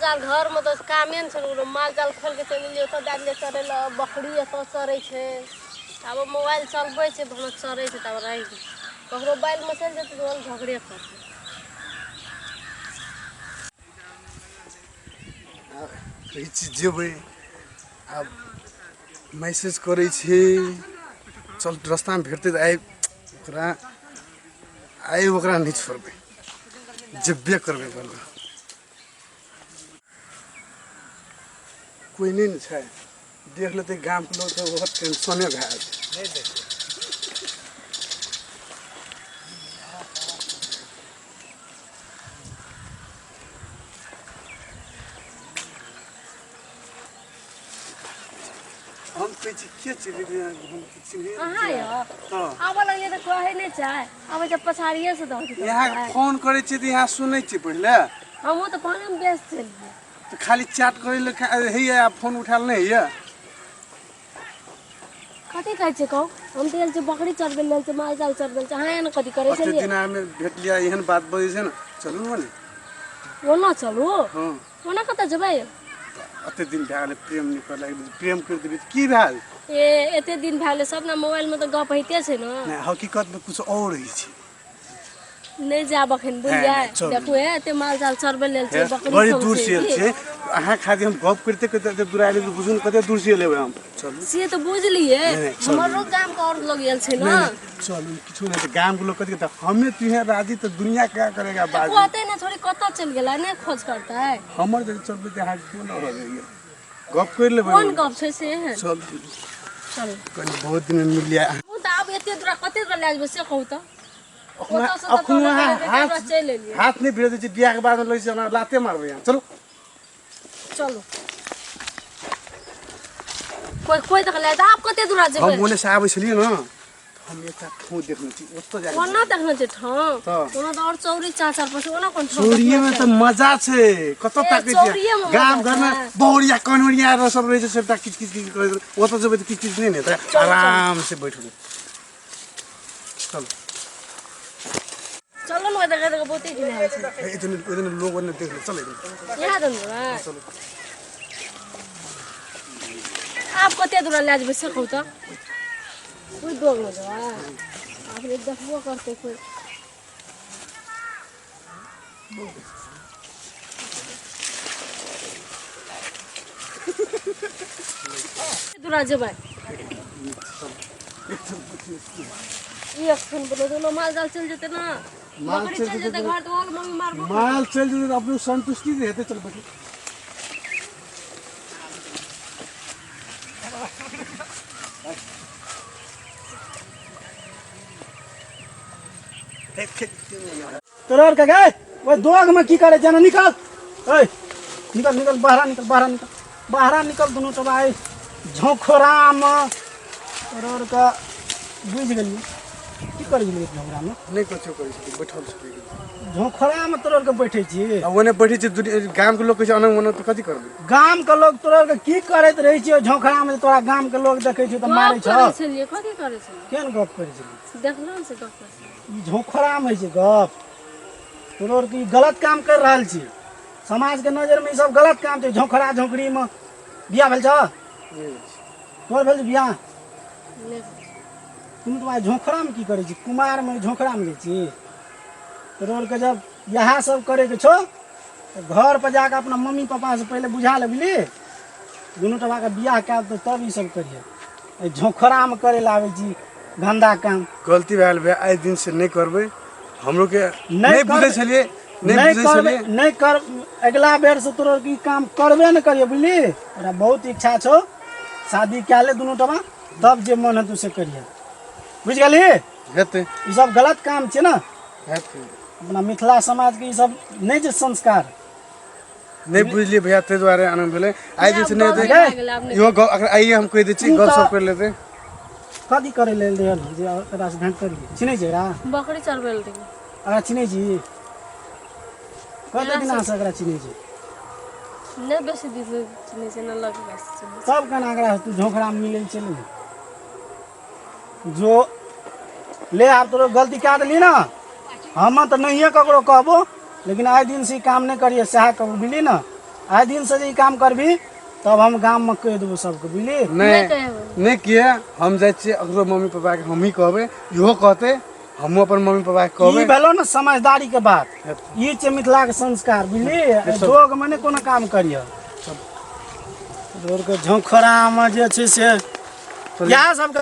जाल घरमे तऽ कामे नहि छै ककरो। माल जाल खोलि कऽ चलि एलियै ओतऽ दए देलियै चरै लए बकरी एतऽ चरै छै आब मोबाइल चलबै छै भाँज चरै छै तब राखि दै छै ककरो बाइलमे चलि जेतै तऽ झगड़े करतै कहै छी जेबै आब मैसेज करै छी चल रस्तामे भेटतै तऽ आइ ओकरा आइ ओकरा नहि छोड़बै जेबे करबै बोलबै कोइ नहि ने छै देख लेतै गामके लोक तऽ ओकर टेंशने भए जेतै हम कहै छी के चिन्है हम तऽ चिन्है अहाँ यौ हँ आबऽ लगलियै तऽ कहै नहि छै आबै छै पछाड़िए से दऽ देतै यहाँ फोन करै छियै तऽ यहाँ सुनै छियै पहिले हमहूँ तऽ फोनेमे व्यस्त छलियै तऽ खाली चैट करै लए होइए आ फोन उठायल नहि होइए कथी कहै छियै कहू हम तऽ आयल छियै बकरी चरबै लए आयल छियै माल जाल चरबै लए अहाँ एहन कथी करै ओते छलियै दिनामे भेटलियै एहन बात बजै छै ने चलू ने मने ओना चलू हँ ओना कतऽ जेबै एते दिन भए गेलै प्रेम नहि करलक प्रेम करि देबै तऽ की भेल ए एते दिन भए गेलै सब ने मोबाइलमे तऽ गप होइते छै ने नहि हकीकतमे किछु आओर होइ छै नहि जायब अखन बुझलियै नहि, चलू। देखू हे एते माल जाल चरबै लेल छै बकरी बड़ी सब दूर छै से आयल की? छियै अहाँ खातिर हम गप करिते करिते एते दूर आयल बुझू ने कते दूर से एलेबै हम चलू से तऽ बुझलियै नहि, नहि, चलू। हमरो गाम के और लोग आयल छै ने नहीं नहीं चलू किछु नहीं तऽ गाम के लोग कथी कहतै हमे तुहे राजी तऽ दुनिया क्या करेगा बाजी कहते ने थोड़ी कतऽ चलि गेलै नहि खोज करतै हमर जब चलबै तऽ अहाँ क्यों न हो जाइए गप करि लेबै कोन गप छै से एहन चल चलू कनि बहुत दिन मिलियै ओ तऽ आब एते दूरा कते दूरा लए जेबै से कहू तऽ अखनो ओतऽसँ तऽ अखनो तोरा अहाँ कते हाथ दूरा चलि एलियै हाथ नहि भिड़ै दै छै बियाहके बादमे लै छै हमरा लाते मारबै अहाँ चलू चलू कोइ कोइ तक लए आब कते दूरा जेबै हम ओने से आबै छलियै ने हम एकटा ठाउँ देखने छी ओतऽ जाके ओना देखने छै ठाउँ तऽ। ओना तऽ आओर चौरी चाँचर पर छै ओना कोन ठाउँ चोरिये में देखने तऽ मजा छै कतऽ ए, ताकै चौरिये छियै मे गाम मजा घरमे छै। बहुरिया कन्हरिया आर सब रहै छै सबटा किच किच किच करैत रहै। ओतऽ जेबै तऽ किच किच नहि ने हेतै आराम से बैठबै चल छै। चलू ने ओहि देखै देखै बहुते घिनायल छै इतने इतने लोग ओने देख ले चल इधर इएह दन जेबै चलो आब कते दूरा लए जेबै से कहू तऽ कोइ दोगमे जेबै आब देखबो करतै कोइ दूरा जेबै ई एखन बोलो दोनो माल जाल चलि जेतै ने माल बकरी चलि चलि जेतै जेतै घर तऽ ओल मम्मी मारबो माल चलि जेतै तऽ अपनो संतुष्टि ने हेतै चल बैठू तोरा आरके गै ओहि दोगमे की करै छै निकल ओइ निकल निकल बाहरा निकल बाहरा निकल बाहरा निकल दुनू टबा एहि झोंखोरामे तोरा आरके बुझि गेलियै की करै छलियै झोंखरामे नहि कछो करै छी बैठल छी झोंखरामे तोरा आरके बैठै छी आ ओने बैठै छै गामके लोक कहै छै अनंग मनंग तऽ कथी करबै गामके लोक तोरा आरके की करैत रहै छियै झोंखरामे जे तोरा गामके लोक देखै छौ तऽ मारै गप छौ करै छलियै कथी करै छलियै केहन गप करै छलियै देखलहुँ से गप करै छलियै ई झोंखरामे होइ छै गप तोरो आरके ई गलत काम करि रहल छी समाजके नजरमे ई सब गलत काम छै झोंखरा झोंखरीमे बियाह भेल छौ तोहर भेल छौ बियाह नहि तुम तो आइ झोंखरामे की करै छी कुमारमे झोंखरामे जाइ छी तोरो आरके जब इएह सब करैके छौ तऽ घर पर जाकऽ अपना मम्मी पापासँ पहिले बुझा ले बुझली दुनू टबाके बियाह कए देतौ तब ई सब करिहे एहि झोंखरामे करै लए आबै छी गन्दा काम गलती भए गेल भैया आइ दिन से नहि करबै हमरो के नहि बुझै छलियै नहि नहि बुझै करबै छलियै नहि कर अगिला बेर से तोरो ई काम करबे नहि करियो बुझली ओकरा बहुत इच्छा छौ शादी कए ले दुनू टबा तब जे मन हेतौ से करिहे बुझि गेलही हेतै ई सब गलत काम छै ने हेतै अपना मिथिला समाजके ई सब नहि छै संस्कार नहि बुझलियै भैया ताहि दुआरे आनन्द भेलै आइ जे छै नहि आब हेतै भए गेलै, आब नहि इहो गप अगर आइए हम कहि दै छी तू गप तऽ- सप करि लेतै कथी करै लेल रहल जे एकरासँ भेँट करियै चिन्है छै एकरा बकरी चरबै लए रहियै एकरा चिन्है छी कते दिनासँ एकरा चिन्है छी नहि बेसी दिन से चिन्है छै नहि लग चिन्है तब केना एकरा तू झोंखरामे मिलै चलि जो ले आब तोरो गलती कए देली ने हम तऽ नहिए ककरो कहबो लेकिन आइ दिनसँ ई काम नहि करियै सएह कहबो बुझली ने आइ दिन से जे ई काम करबी तब हम गाम में कहि देबो सबके, बुझली? नहि कहबै। नहि, किया हम जाइ छियै अकरो मम्मी पापाके हमही कहबै, इहो कहतै, हमहूँ अपन मम्मी पापाके ई कहबै। भेलो ने समझदारी के बात, ई छै मिथिला के संस्कार, बुझली? जोग में नहि कोनो काम करिह। रोड के झोंखरा में जे छै से इएह सबके।